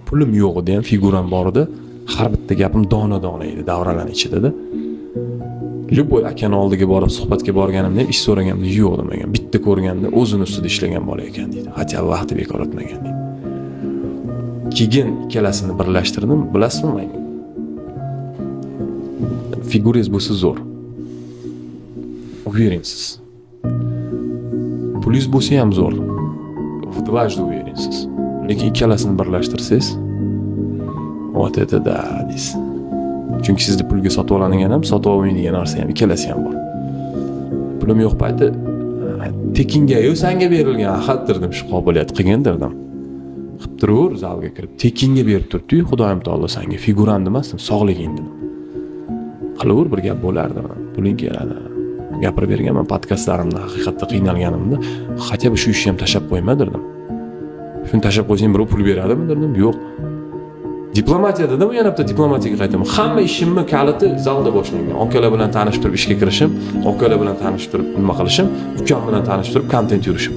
Pulim yo'q edi ham, figuram bor edi. Har bitta gapim dona dona edi davralarni ichida-da. Любой akani oldiga borib, suhbatga borganimda ham, ish so'raganimda yo'q demagan. Bitta ko'rganda o'zini ustida ishlagan bola ekan deydi. Хотя бы vaqti bekor o'tmagan deydi. Keyin ikkalasini birlashtirdim. Bilasizmi, men figurangiz bo'lsa zo'r. Уверен siz. Pulingiz bo'lsa ham zo'r. В дважды уверен siz. Lekin ikkalasini birlashtirsangiz, вот это да deysiz. Chunki sizni pulga sotib oladigan ham, sotib olmaydigan narsa ham, ikkalasi ham bor. Pulim yo'q payti tekinga-yu sanga berilgan ahad derdim, shu qobiliyat qilgin derdim. Qilib turaver, zalga kirib tekinga berib turibdi-yu Xudoyim taolo sanga figurani demasdim, sog'liging dedim. Qilaver, bir gap bo'lardi, puling keladi. Gapirib berganman podkastlarimda haqiqatda qiynalganimda, хотя бы shu ishni ham tashlab qo'yma derdim. Shuni tashlab qo'ysang, birov pul beradimi derdim, yo'q. Diplomatiya dedim, yana bitta diplomatiyaga qaytaman. Hamma ishimni kaliti zalda boshlangan. Akalar bilan tanishib turib ishga kirishim, akalar bilan tanishib turib nima qilishim, ukam bilan tanishib turib kontent yurishim.